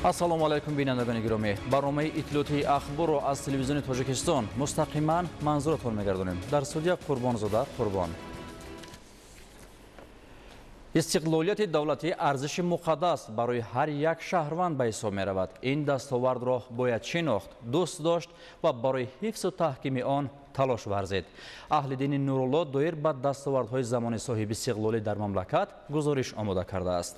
Ассалому алайкум, бинандагони гиромӣ. Барномаи иттилоотии ахборро аз телевизиони Тоҷикистон мустақиман манзуратон мегардонем. Дар студия Қурбонзода Қурбон. Истиқлолияти давлатӣ арзиши муқаддас барои ҳар як шаҳрванд ба ҳисоб меравад. Ин дастовардро бояд шинохт, дӯст дошт ва барои ҳифзу таҳкими он талош варзид. Аҳли дини Нурулло доир ба дастовардҳои замони соҳиби истиқлолӣ дар мамлакат гузориш омода кардааст.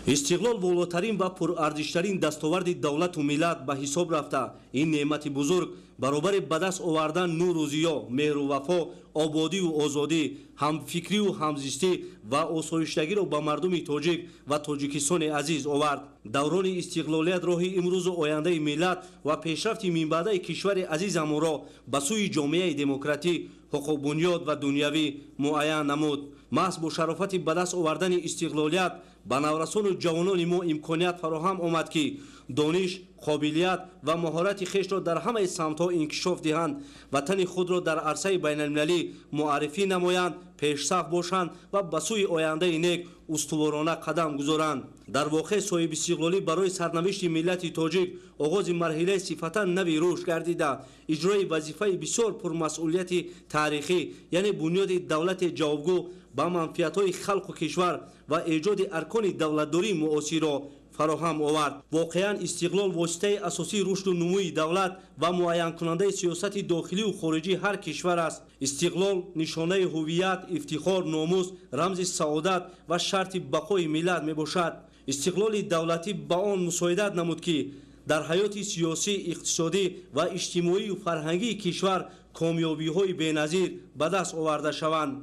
Истиқлол волотарин ва пурарзиштарин дастоварди давлату миллат ба ҳисоб рафта, ин неъмати бузург баробари ба даст овардан нуру зиё, меҳру вафо, ободию озодӣ, ҳамфикрию ҳамзистӣ ва осоиштагиро ба мардуми тоҷик ва Тоҷикистони азиз овард. Даврони истиқлолият роҳи имрӯзу ояндаи миллат ва пешрафти минбаъдаи кишвари азизамонро ба сӯи ҷомеаи демократӣ, ҳуқуқбунёд ва дунявӣ муайян намуд. Маҳз бо шарофати ба даст овардани истиқлолият ба наврасону ҷавонони мо имконият фароҳам омад, ки дониш, қобилият ва маҳорати хешро дар ҳамаи самтҳо инкишоф диҳанд, ватани худро дар арсаи байналмилалӣ муаррифӣ намоянд, пешсаф бошанд ва ба сӯи ояндаи нек устуворона қадам гузоранд. Дар воқеъ соҳибистиқлолӣ барои сарнавишти миллати тоҷик оғози марҳилаи сифатан нави рушд гардида, иҷрои вазифаи бисёр пурмасъулияти таърихӣ, яъне бунёди давлати ҷавобгӯ ба манфиатҳои халқу кишвар ва эҷоди аркони давлатдории муосирро фароҳам овард. Воқеан, истиқлол воситаи асосии рушду нумӯи давлат ва муайянкунандаи сиёсати дохилию хориҷии ҳар кишвар аст. Истиқлол нишонаи ҳувият, ифтихор, номус, рамзи саодат ва шарти бақои миллат мебошад. Истиқлоли давлатӣ ба он мусоидат намуд, ки дар ҳаёти сиёсӣ, иқтисодӣ ва иҷтимоию фарҳангии кишвар комёбиҳои беназир ба даст оварда шаванд.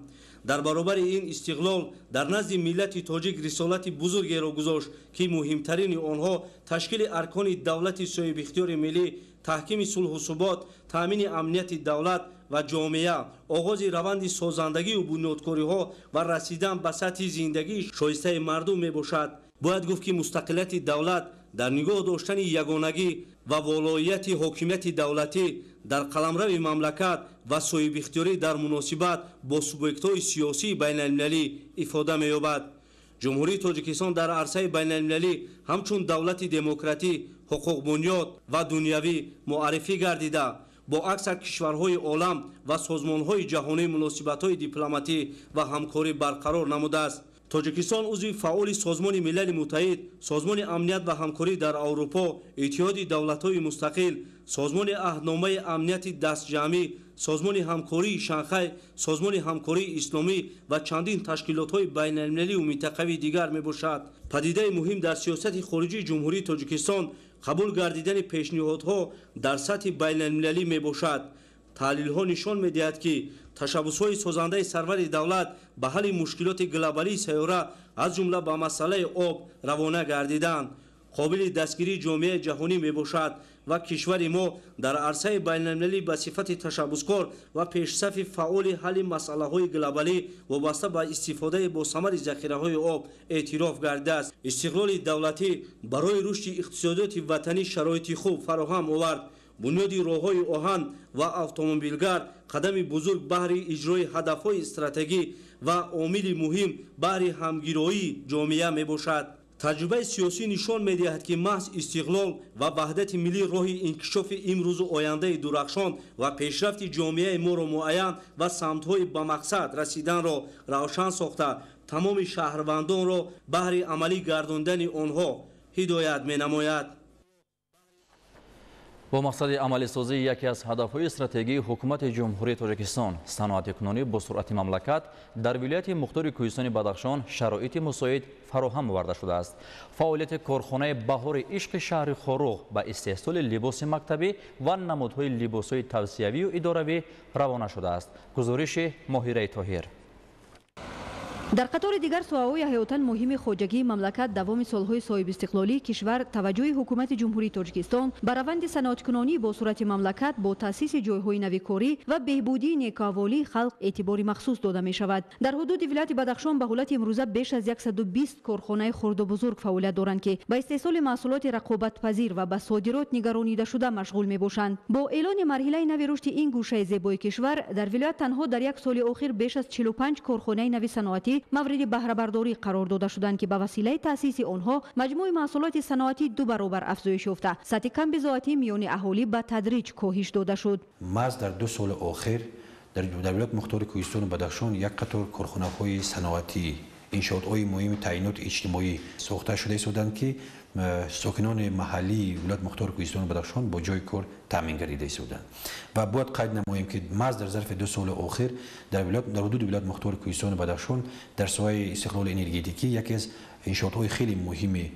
Дар баробари ин истиқлол дар назди миллати тоҷик рисолати бузургеро гузошт, ки муҳимтарини онҳо ташкили аркони давлати соҳибихтиёри миллӣ, таҳкими сулҳу субот, таъмини амнияти давлат ва ҷомеа, оғози раванди созандагию бунёдкориҳо ва расидан ба сатҳи зиндагии шоистаи мардум мебошад. Бояд гуфт, ки мустақилияти давлат дар нигоҳ доштани ягонагӣ ва волоияти ҳокимияти давлатӣ дар қаламрави мамлакат ва соҳибихтиёрӣ дар муносибат бо субъектҳои сиёсии байналмилалӣ ифода меёбад. Ҷумҳурии Тоҷикистон дар арсаи байналмилалӣ ҳамчун давлати демократӣ, ҳуқуқбунёд ва дунявӣ муаррифӣ гардида, бо аксар кишварҳои олам ва созмонҳои ҷаҳонӣ муносибатҳои дипломатӣ ва ҳамкорӣ барқарор намудааст. Тоҷикистон узви фаъоли Созмони Милали Муттаҳид, Созмони амният ва ҳамкорӣ дар Аврупо, Иттиҳоди давлатҳои мустақил, Созмони аҳдномаи амнияти дастҷамъӣ, Созмони ҳамкории Шанхай, Созмони ҳамкории исломӣ ва чандин ташкилотҳои байналмилалию минтақавии дигар мебошад. Падидаи муҳим дар сиёсати хориҷии Ҷумҳурии Тоҷикистон қабул гардидани пешниҳодҳо дар сатҳи байналмилалӣ мебошад. Таҳлилҳо нишон медиҳад, ки ташаббусҳои созандаи сарвари давлат ба ҳалли мушкилоти глобалии сайёра, аз ҷумла ба масъалаи об равона гардиданд, қобили дастгирии ҷомеаи ҷаҳонӣ мебошад ва кишвари мо дар арсаи байналмилалӣ ба сифати ташаббускор ва пешсафи фаъоли ҳалли масъалаҳои глобалӣ вобаста ба истифодаи босамари захираҳои об эътироф гардидааст. Истиқлоли давлатӣ барои рушди иқтисодиёти ватанӣ шароити хуб фароҳам овард. Бунёди роҳҳои оҳан ва автомобилгард қадами бузург баҳри иҷрои ҳадафҳои стратегӣ ва омили муҳим баҳри ҳамгироии ҷомеа мебошад. Таҷрибаи сиёсӣ нишон медиҳад, ки маҳз истиқлол ва ваҳдати миллӣ роҳи инкишофи имрӯзу ояндаи дурахшон ва пешрафти ҷомеаи моро муайян ва самтҳои ба мақсад расиданро равшан сохта, тамоми шаҳрвандонро баҳри амалӣ гардондани онҳо ҳидоят менамояд. Бо мақсади амалисозии яке аз ҳадафҳои стратегии ҳукумати Ҷумҳурии Тоҷикистон, саноатикунонӣ бо суръати мамлакат, дар вилояти мухтори Кӯҳистони Бадахшон шароити мусоид фароҳам оварда шудааст. Фаъолияти корхонаи Баҳори ишқи шаҳри Хоруғ ба истеҳсоли либоси мактабӣ ва намудҳои либосҳои тавсиявию идоравӣ равона шудааст. Гузориши Моҳираи Тоҳир. Дар қатори дигар соҳаҳои ҳаётан муҳими хоҷагии мамлакат, давоми солҳои соҳибистиқлолии кишвар таваҷҷӯҳи ҳукумати Ҷумҳурии Тоҷикистон ба раванди саноаткунонӣ бо суръати мамлакат бо таъсиси ҷойҳои нави корӣ ва беҳбудии некуаҳволии халқ эътибори махсус дода мешавад. Дар ҳудуди вилояти Бадахшон ба ҳолати имрӯза беш аз 120 корхонаи хурду бузург фаъолият доранд, ки ба истеҳсоли маҳсулоти рақобатпазир ва ба содирот нигаронидашуда машғул мебошанд. Бо эълони марҳилаи нави рушди ин гӯшаи зебои кишвар, дар вилоят танҳо дар як соли охир беш аз 45 корхонаи нави саноатӣ мавриди баҳрабардорӣ қарор дода шуданд, ки ба василаи таъсиси онҳо маҷмӯи маҳсулоти саноатӣ 2 баробар афзоиш ёфта, сатҳи камбизоатӣ миёни аҳолӣ ба тадриҷ коҳиш дода шуд. Маҳз дар 2 соли охир дар вилояти мухтори Кӯҳистони Бадахшон як қатор корхонаҳои саноатӣ, иншоотҳои муҳими таъиноти иҷтимоӣ сохта шуда истоданд, ки сокинони маҳаллии вилояти мухтори Кӯҳистони Бадахшон бо ҷойи кор таъмин гардида истоданд. Ва бояд қайд намоем, ки маҳз дар зарфи 2 соли охир дар ҳудуди вилояти мухтори Кӯҳистони Бадахшон дар соҳаи истиқлоли энергетикӣ яке аз иншоотҳои хеле муҳими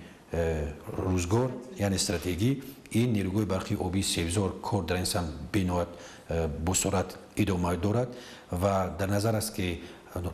рӯзгор, яъне стратегӣ, ин нерӯгоҳи барқии обии Себзор кор дар ин самт бениҳоят бо суръат идома дорад ва дар назар аст, ки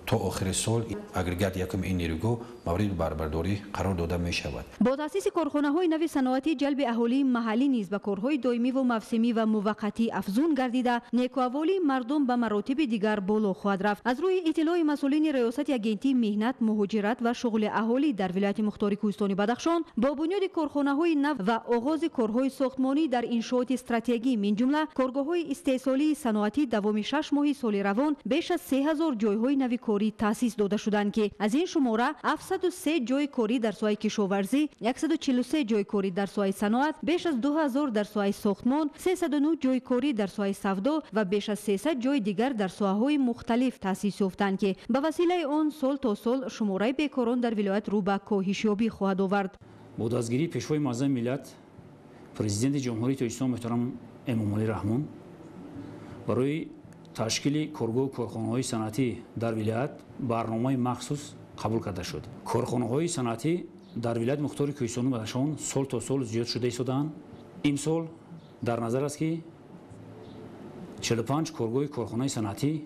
то охири сол агрегат якум ин нерӯгоҳ мавриди баҳрабардорӣ қарор дода мешавад. Бо таъсиси корхонаҳои нави саноатӣ ҷалби аҳолии маҳаллӣ низ ба корҳои доимӣ ва мавсимӣ ва муваққатӣ афзун гардида, некуаҳволии мардум ба маротиби дигар боло хоҳад рафт. Аз рӯи иттилои масъулини Раёсати агентии меҳнат, муҳоҷират ва шуғли аҳолӣ дар вилояти мухтори Кӯҳистони Бадахшон бо бунёди корхонаҳои нав ва оғози корҳои сохтмонӣ дар иншооти стратегӣ, мин ҷумла коргоҳҳои истеҳсолии саноатӣ давоми 6 моҳи соли равон беш аз 3000 ҷойҳои нави корӣ таъсис дода шуданд, ки аз ин шумора 703 ҷойи корӣ дар соҳаи кишоварзӣ, 143 ҷойи корӣ дар соҳаи саноат, беш аз 2000 дар соҳаи сохтмон, 309 ҷойи корӣ дар соҳаи савдо ва беш аз 300 ҷойи дигар дар соҳаҳои мухталиф таъсис ёфтанд, ки ба василаи он сол то сол шумораи бекорон дар вилоят рӯ ба коҳишёбӣ хоҳад овард. Бо дастгирии Пешвои муаззами миллат, Президенти Ҷумҳурии Тоҷикистон муҳтарам Эмомалӣ Раҳмон барои ташкили коргоҳу корхонаҳои саноатӣ дар вилоят барномаи махсус қабул карда шуд. Корхонаҳои саноатӣ дар вилояти мухтори Кӯҳистони Бадахшон сол то сол зиёд шуда истодаанд. Имсол дар назар аст, ки 45 коргоҳи корхонаи саноатӣ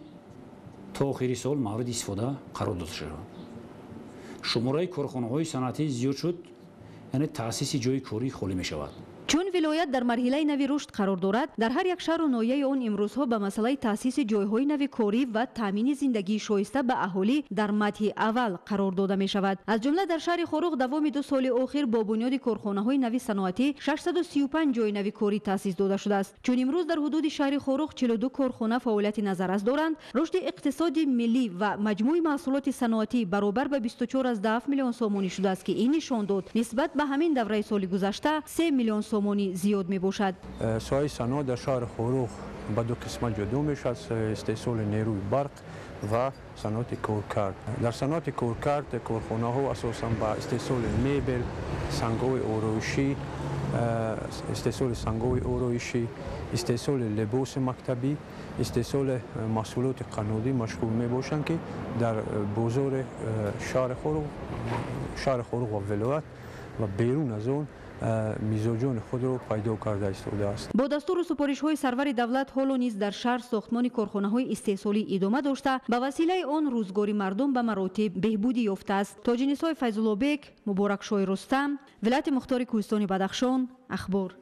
то охири сол мавриди истифода қарор дода шавад. Шумораи корхонаҳои саноатӣ зиёд шуд, яъне таъсиси ҷойи корӣ холӣ мешавад. Чун вилоят дар марҳилаи нави рушд қарор дорад, дар ҳар як шаҳру ноҳияи он имрӯзҳо ба масъалаи таъсиси ҷойҳои нави корӣ ва таъмини зиндагии шоиста ба аҳолӣ дар мадҳи аввал қарор дода мешавад. Аз ҷумла дар шаҳри Хоруғ давоми 2 соли охир бо бунёди корхонаҳои нави саноатӣ 635 ҷойи нави корӣ таъсис дода шудааст. Чун имрӯз дар ҳудуди шаҳри Хоруғ 42 корхона фаъолияти назаррас доранд, рушди иқтисоди миллӣ ва маҷмӯи маҳсулоти саноатӣ баробар ба 24,7 миллион сомонӣ шудааст, ки ин нишон дод нисбат ба ҳамин давраи соли гузашта 3 миллион сомонӣ зиёд мебошад. Соҳаи саноат дар шаҳри Хоруғ ба 2 қисмат ҷудо мешавад: истеҳсоли нерӯи барқ ва саноати коркард. Дар саноати коркард корхонаҳо асосан ба истеҳсоли мебел, сангҳои ороишӣ, истеҳсоли сангҳои ороишӣ, истеҳсоли либоси мактабӣ, истеҳсоли маҳсулоти қаннодӣ машғул мебошанд, ки дар бозори шаҳри Хоруғ ва вилоят ва берун аз он мизоҷони худро пайдо карда истодааст. Бо дастуру супоришҳои сарвари давлат ҳоло низ дар шаҳр сохтмони корхонаҳои истеҳсолӣ идома дошта, ба василаи он рӯзгори мардум ба маротиб беҳбудӣ ёфтааст. Тоҷинисои Файзуллобек, Муборакшоҳи Рустам, вилояти мухтори Кӯҳистони Бадахшон, Ахбор.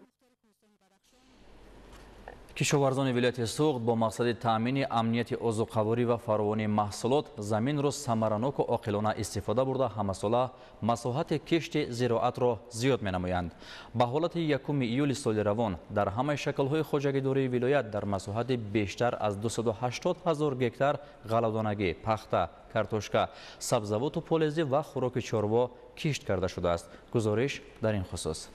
Кишоварзони вилояти Суғд бо мақсади таъмини амнияти озуқаворӣ ва фаровонии маҳсулот заминро самараноку оқилона истифода бурда, ҳамасола масоҳати кишти зироатро зиёд менамоянд. Ба ҳолати 1 июли соли равон дар ҳамаи шаклҳои хоҷагидории вилоят дар масоҳати бештар аз 280 000 гектар ғалладонагӣ, пахта, картошка, сабзавоту полезӣ ва хӯроки чорво кишт карда шудааст. Гузориш дар ин хусус.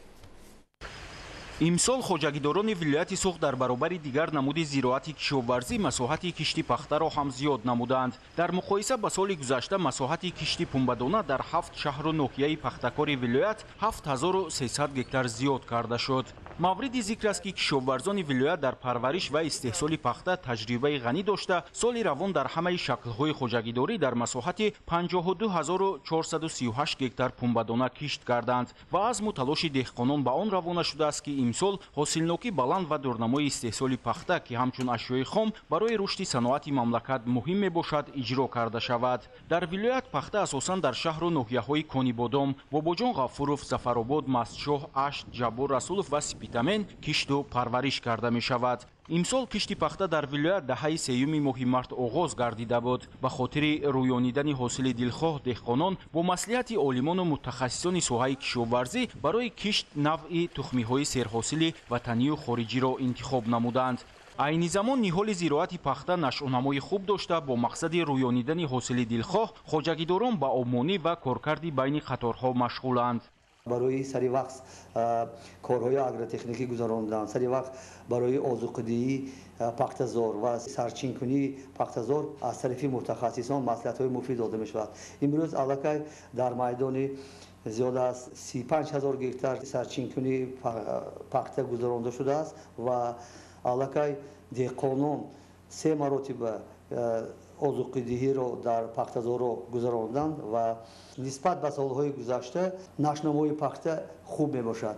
Имсол хоҷагидорони вилояти Суғд дар баробари дигар намуди зироати кишоварзӣ масоҳати кишти пахтаро ҳам зиёд намуданд. Дар муқоиса ба соли гузашта масоҳати кишти пунбадона дар 7 шаҳру ноҳияи пахтакори вилоят 7300 гектар зиёд карда шуд. Мавриди зикр аст, ки кишоварзони вилоят дар парвариш ва истеҳсоли пахта таҷрибаи ғанӣ дошта, соли равон дар ҳамаи шаклҳои хоҷагидорӣ дар масоҳати 52438 гектар пунбадона кишт карданд ва азму талоши деҳқонон ба он равона шудааст, ки имсол ҳосилнокӣ баланд ва дурнамои истеҳсоли пахта, ки ҳамчун ашёи хом барои рушди саноати мамлакат муҳим мебошад, иҷро карда шавад. Дар вилоят пахта асосан дар шаҳру ноҳияҳои Конибодом, Бобоҷон Ғафуров, Зафаробод, Мастшоҳ, Ашт, Ҷаббор Расулов ва Спитамен кишту парвариш карда мешавад. Имсол кишти пахта дар вилоят даҳаи сеюми моҳи март оғоз гардида буд. Ба хотири рӯёнидани ҳосили дилхоҳ деҳқонон бо маслиҳати олимону мутахассисони соҳаи кишоварзӣ барои кишт навъи тухмиҳои серҳосили ватанию хориҷиро интихоб намуданд. Айни замон ниҳоли зироати пахта нашъунамои хуб дошта, бо мақсади рӯёнидани ҳосили дилхоҳ хоҷагидорон ба обмонӣ ва коркарди байни қаторҳо машғуланд. Барои сари вақт корҳои агротехникӣ гузарондан, сари вақт барои озуқдиҳии пахтазор ва сарчинкунии пахтазор аз тарафи мутахассисон маслиҳатҳои муфид дода мешавад. Имрӯз аллакай дар майдони зиёда аз 35 ҳазор гектар сарчинкунии пахта гузаронда шудааст ва аллакай деҳқонон се маротиба озуқдиҳиро дар пахтазорро гузаронданд ва нисбат ба солҳои гузашта нашъунамои пахта хуб мебошад.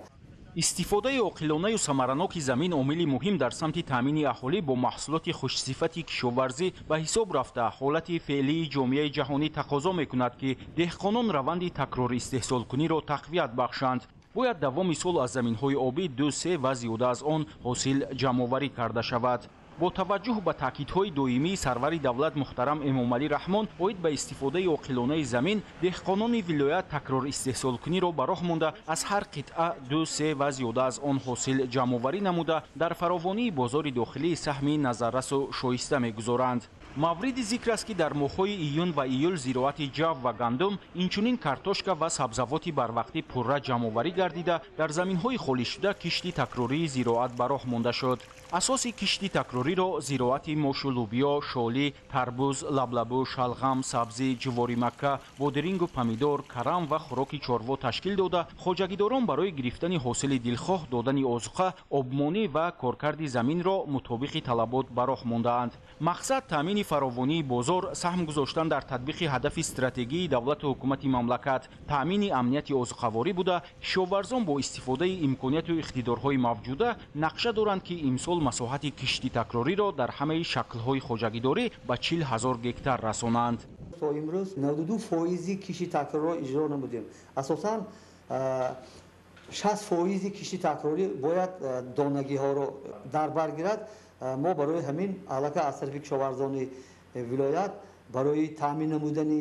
Истифодаи оқилонаю самараноки замин омили муҳим дар самти таъмини аҳолӣ бо маҳсулоти хушсифати кишоварзӣ ба ҳисоб рафта, ҳолати феълии ҷомеаи ҷаҳонӣ тақозо мекунад, ки деҳқонон раванди такрори истеҳсолкуниро тақвият бахшанд. Бояд давоми сол аз заминҳои обӣ ду, се ва зиёда аз он ҳосил ҷамъоварӣ карда шавад. Бо таваҷҷӯҳ ба таъкидҳои доимии сарвари давлат муҳтарам Эмомалӣ Раҳмон оид ба истифодаи оқилонаи замин, деҳқонони вилоят такрор истеҳсолкуниро ба роҳ монда, аз ҳар қитъа ду, се ва зиёда аз он ҳосил ҷамъоварӣ намуда, дар фаровонии бозори дохилӣ саҳми назаррасу шоиста мегузоранд. Мавриди зикр аст, ки дар моҳҳои июн ва июл зироати ҷав ва гандум, инчунин картошка ва сабзавоти барвақтӣ пурра ҷамъоварӣ гардида, дар заминҳои холишуда кишти такрории зироат ба роҳ монда шуд. Асоси кишти такрориро зироати мошу лубиё, шолӣ, тарбуз, лаблабу, шалғам, сабзӣ, ҷуворимакка, бодирингу помидор, карам ва хӯроки чорво ташкил дода, хоҷагидорон барои гирифтани ҳосили дилхоҳ додани озуқа, обмонӣ ва коркарди заминро мутобиқи талабот ба роҳ мондаанд. Мақсад таъмини фаровонии бозор, саҳм гузоштан дар татбиқи ҳадафи стратегии давлату ҳукумати мамлакат, таъмини амнияти озуқаворӣ буда, кишоварзон бо истифодаи имконияту иқтидорҳои мавҷуда нақша доранд, ки имсол масоҳати кишти такрориро дар ҳамаи шаклҳои хоҷагидорӣ ба 40 ҳазор гектар расонанд. То имрӯз 92% кишти такрорро иҷро намудем. Асосан 60% кишти такрорӣ бояд донагиҳоро дар бар гирад. Мо барои ҳамин аллакай аз тарафи кишоварзони вилоят барои таъмин намудани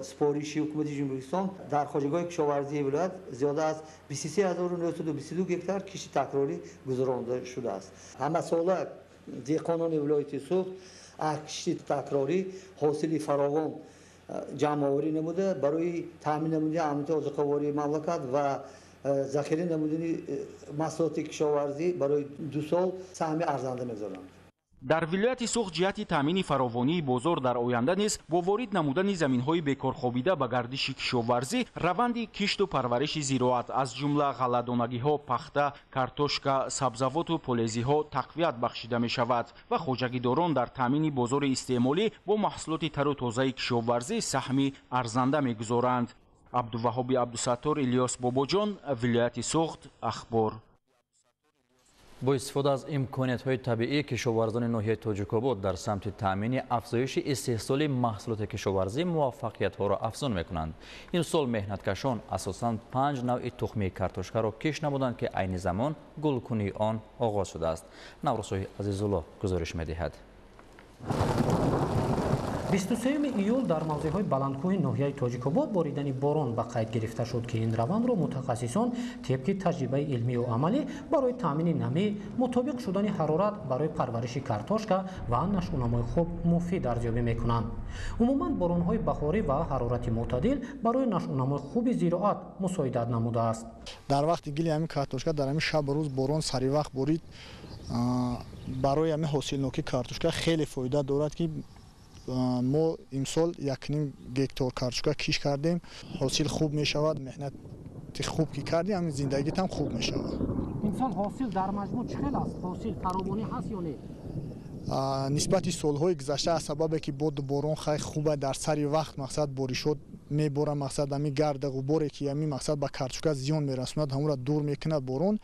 супориши ҳукумати Ҷумҳуриистон дар хоҷагиҳои кишоварзии вилоят зиёда аз 23922 гектар кишти такрорӣ гузаронда шудааст. Ҳамасола деҳқонони вилояти Суғд аз кишти такрорӣ ҳосили фаровон ҷамъоварӣ намуда, барои таъмин намудани амнияти озуқавории мамлакат ва захира намудани маҳсулоти кишоварзӣ барои 2 сол саҳми арзанда мегузоранд. Дар вилояти Суғд ҷиҳати таъмини фаровонии бозор дар оянда низ бо ворид намудани заминҳои бекорхобида ба гардиши кишоварзӣ раванди кишту парвариши зироат, аз ҷумла ғалладонагиҳо, пахта, картошка, сабзавоту полезиҳо тақвият бахшида мешавад ва хоҷагидорон дар таъмини бозори истеъмолӣ бо маҳсулоти тару тозаи кишоварзӣ саҳми арзанда мегузоранд. Абдуваҳоби Абдусаттор, Илёс Бобоҷон, вилояти Суғд, Ахбор. Бо истифода аз имкониятҳои табиӣ кишоварзони ноҳияи Тоҷикобод дар самти таъмини афзоиши истеҳсоли маҳсулоти кишоварзӣ муваффақиятҳоро афзун мекунанд. Имсол меҳнаткашон асосан 5 навъи тухмии картошкаро кишт намуданд, ки айни замон гулкунии он оғоз шудааст. Наврӯзшоҳи Азизулло гузориш медиҳад. 23 июл дар мавзеъҳои баландкӯҳи ноҳияи Тоҷикобод боридани борон ба қайд гирифта шуд, ки ин равандро мутахассисон тибқи таҷрибаи илмию амалӣ барои таъмини намӣ, мутобиқ шудани ҳарорат барои парвариши картошка ва нашъунамои хуб муфид арзёбӣ мекунанд. Умуман боронҳои баҳорӣ ва ҳарорати мӯътадил барои нашъунамои хуби зироат мусоидат намудааст. Дар вақти гили ҳамин картошка дар ҳамин шабу рӯз борон саривақт борид, барои ҳамин ҳосилнокии картошка хеле фоида дорад, ки мо имсол 1,5 гектар картошка кишт кардем, ҳосил хуб мешавад, меҳнати хуб ки кардем, ҳамин зиндагит ҳам хуб мешавад. Имсол ҳосил дар маҷмӯъ чӣ хел аст? Ҳосил фаровонӣ ҳаст ё не? Нисбати солҳои гузашта аз сабабе ки боду борон хай хуба дар сари вақт мақсад боришот мебора, мақсад ҳамин гарда ғуборе ки ҳамин мақсад ба картошка зиён мерасонад, ҳамонро дур мекунад борон,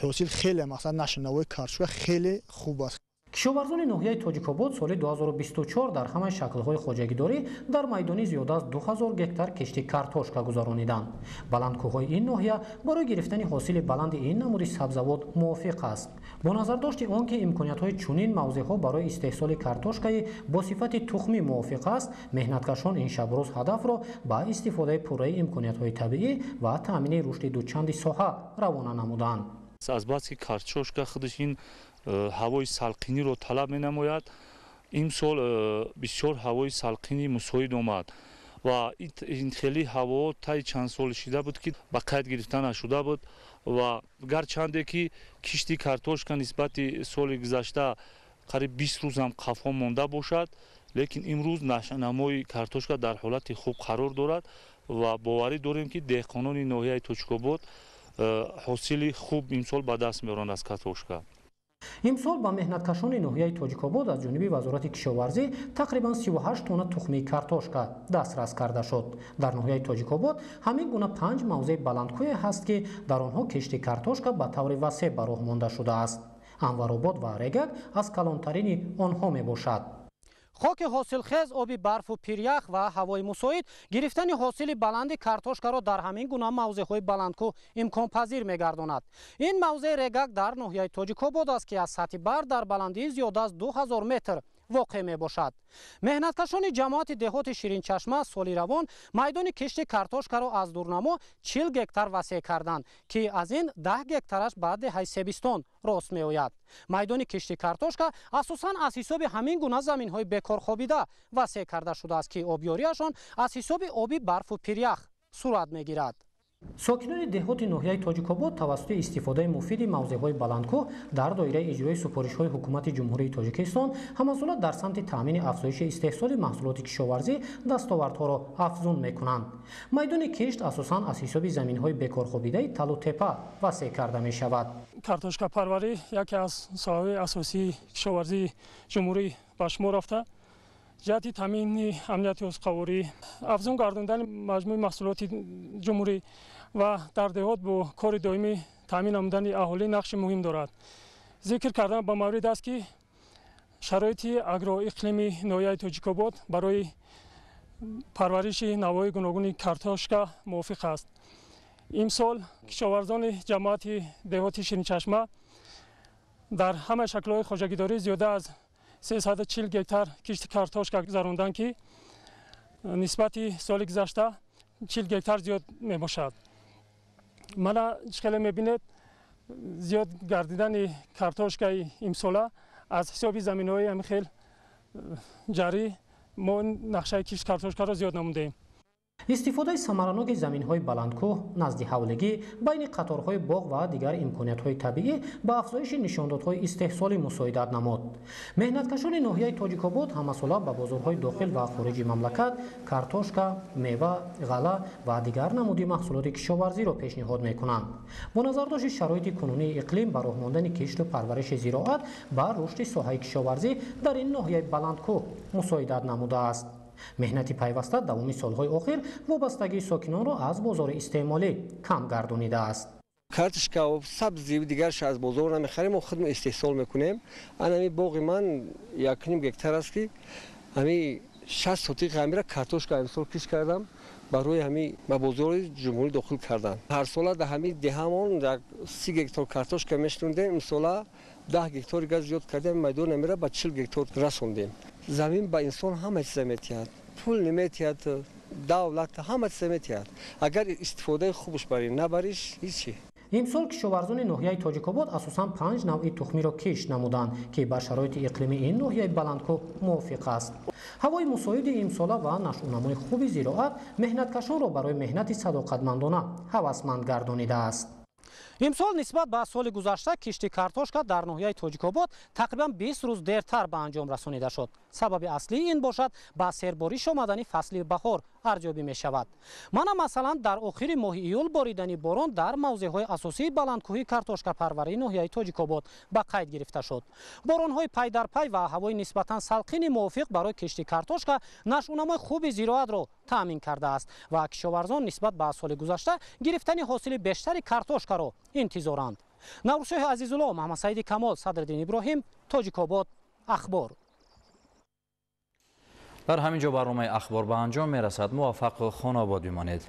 ҳосил хеле мақсад нашъунамои картошка хеле хуб аст. Кишоварзони ноҳияи Тоҷикобод соли 2024 дар ҳамаи шаклҳои хоҷагидорӣ дар майдони зиёда аз 2000 гектар кишти картошка гузарониданд. Баландкӯҳҳои ин ноҳия барои гирифтани ҳосили баланди ин намуди сабзавот мувофиқ аст. Бо назардошти он ки имкониятҳои чунин мавзеъҳо барои истеҳсоли картошкаи бо сифати тухмӣ мувофиқ аст, меҳнаткашон ин шабрӯз ҳадафро ба истифодаи пурраи имкониятҳои табиӣ ва таъмини рушди дучанди соҳа равона намуданд. Аз баски картошка худаш ин ҳавои салқиниро талаб менамояд. Имсол бисёр ҳавои салқини мусоид омад ва ин хеле ҳаво таи чанд сол шида буд, ки ба қайд гирифта нашуда буд. Ва гарчанде ки кишти картошка нисбати соли гузашта қариб 20 рӯзам қафо монда бошад, лекин имрӯз нашъунамои картошка дар ҳолати хуб қарор дорад ва боварӣ дорем, ки деҳқонони ноҳияи Тоҷикобод ҳосили хуб имсол ба даст меоранд аз картошка. Имсол ба меҳнаткашони ноҳияи Тоҷикобод аз ҷониби Вазорати кишоварзӣ тақрибан 38 тонна тухмии картошка дастрас карда шуд. Дар ноҳияи Тоҷикобод ҳамин гуна 5 мавзеи баландкӯе ҳаст, ки дар онҳо кишти картошка ба таври васеъ ба роҳ монда шудааст. Анваробод ва Регак аз калонтарини онҳо мебошад. Хоки ҳосилхез, оби барфу пирях ва ҳавои мусоид гирифтани ҳосили баланди картошкаро дар ҳамин гуна мавзеъҳои баландкӯҳ имконпазир мегардонад. Ин мавзеи Регак дар ноҳияи Тоҷикобод аст, ки аз сатҳи баҳр дар баландии зиёда аз 2000 метр воқеъ мебошад. Меҳнаткашони ҷамоати деҳоти Ширинчашма соли равон майдони кишти картошкаро аз дурнамо 40 гектар васеъ карданд, ки аз ин 10 гектараш ба деҳаи Себистон рост меояд. Майдони кишти картошка асосан аз ҳисоби ҳамин гуна заминҳои бекорхобида васеъ карда шудааст, ки обёрияшон аз ҳисоби оби барфу пирях сурат мегирад. Сокинони деҳоти ноҳияи Тоҷикобод тавассути истифодаи муфиди мавзеъҳои баландкӯҳ дар доираи иҷрои супоришҳои Ҳукумати Ҷумҳурии Тоҷикистон ҳамасола дар самти таъмини афзоиши истеҳсоли маҳсулоти кишоварзӣ дастовардҳоро афзун мекунанд. Майдони кишт асосан аз ҳисоби заминҳои бекорхобидаи талу тепа васеъ карда мешавад. Картошкапарварӣ яке аз соҳаҳои асосии кишоварзии ҷумҳурӣ ба шумор рафта, ҷиҳати таъмини амнияти озуқаворӣ, афзун гардондани маҷмӯи маҳсулоти ҷумҳурӣ ва дар деҳот бо кори доимӣ таъмин намудани аҳолӣ нақши муҳим дорад. Зикр кардан ба маврид аст, ки шароити агроиқлими ноҳияи Тоҷикобод барои парвариши навъҳои гуногуни картошка мувофиқ аст. Имсол кишоварзони ҷамоати деҳоти Ширинчашма дар ҳама шаклҳои хоҷагидорӣ зиёда аз 340 гектар кишти картошка гузаронданд, ки нисбати соли гузашта 40 гектар зиёд мебошад. Мана чӣ хеле мебинед, зиёд гардидани картошкаи имсола аз ҳисоби заминҳои ҳамин хел ҷарӣ мо нақшаи кишти картошкаро зиёд намудем. Истифодаи самараноки заминҳои баландкӯҳ, назди ҳавлигӣ, байни қаторҳои боғ ва дигар имкониятҳои табиӣ ба афзоиши нишондодҳои истеҳсолӣ мусоидат намуд. Меҳнаткашони ноҳияи Тоҷикобод ҳамасола ба бозорҳои дохил ва хориҷи мамлакат картошка, мева, ғалла ва дигар намуди маҳсулоти кишоварзиро пешниҳод мекунанд. Бо назардошти шароити кунунии иқлим ба роҳ мондани кишту парвариши зироат ба рушди соҳаи кишоварзӣ дар ин ноҳияи баландкӯҳ мусоидат намудааст. Меҳнати пайваста давоми солҳои охир вобастагии сокинонро аз бозори истеъмолӣ кам гардонидааст. Картошка ва сабзи дигарш аз бозор намехарем, мо худмон истеҳсол мекунем. Ана боғи ман 1.5 гектар аст, ки ҳами 60 сотиқ ҳамира картошка имсол кишт кардам, барои ҳами ба бозори ҷумҳурӣ дохил кардан. Ҳар сола дар ҳами деҳамон 30 гектар картошка мешундем, имсола 10 гектар газ зиёд кардем, майдон ҳамира ба 40 гектар расондем. Замин ба инсон ҳама чиза метиҳад, пул наметиҳад, давлат ҳама чиза метиҳад. Агар истифодаи хубш барӣ, набариш ҳичи. Имсол кишоварзони ноҳияи Тоҷикобод асосан 5 навъи тухмиро кишт намуданд, ки ба шароити иқлимии ин ноҳияи баландкӯҳ мувофиқ аст. Ҳавои мусоиди имсола ва нашъунамои хуби зироат меҳнаткашонро барои меҳнати садоқатмандона ҳавасманд гардонидааст. Имсол нисбат ба соли гузашта кишти картошка дар ноҳияи Тоҷикобод тақрибан 20 рӯз дертар ба анҷом расонида шуд. Сабаби аслии ин бошад ба сербориш омадани фасли баҳор арзёбӣ мешавад. Мана масалан дар охири моҳи июл боридани борон дар мавзеъҳои асосии баландкӯҳии картошкапарварии ноҳияи Тоҷикобод ба қайд гирифта шуд. Боронҳои пайдарпай ва ҳавои нисбатан салқини мувофиқ барои кишти картошка нашъунамои хуби зироатро таъмин кардааст ва кишоварзон нисбат ба соли гузашта гирифтани ҳосили бештари картошкаро интизоранд. Наврӯзшоҳи Азизулло, Маҳмадсаиди Камол, Садриддин Иброҳим, Тоҷикобод, Ахбор. Дар ҳамин ҷо барномаи Ахбор ба анҷом мерасад. Муваффақу хонобод бимонед.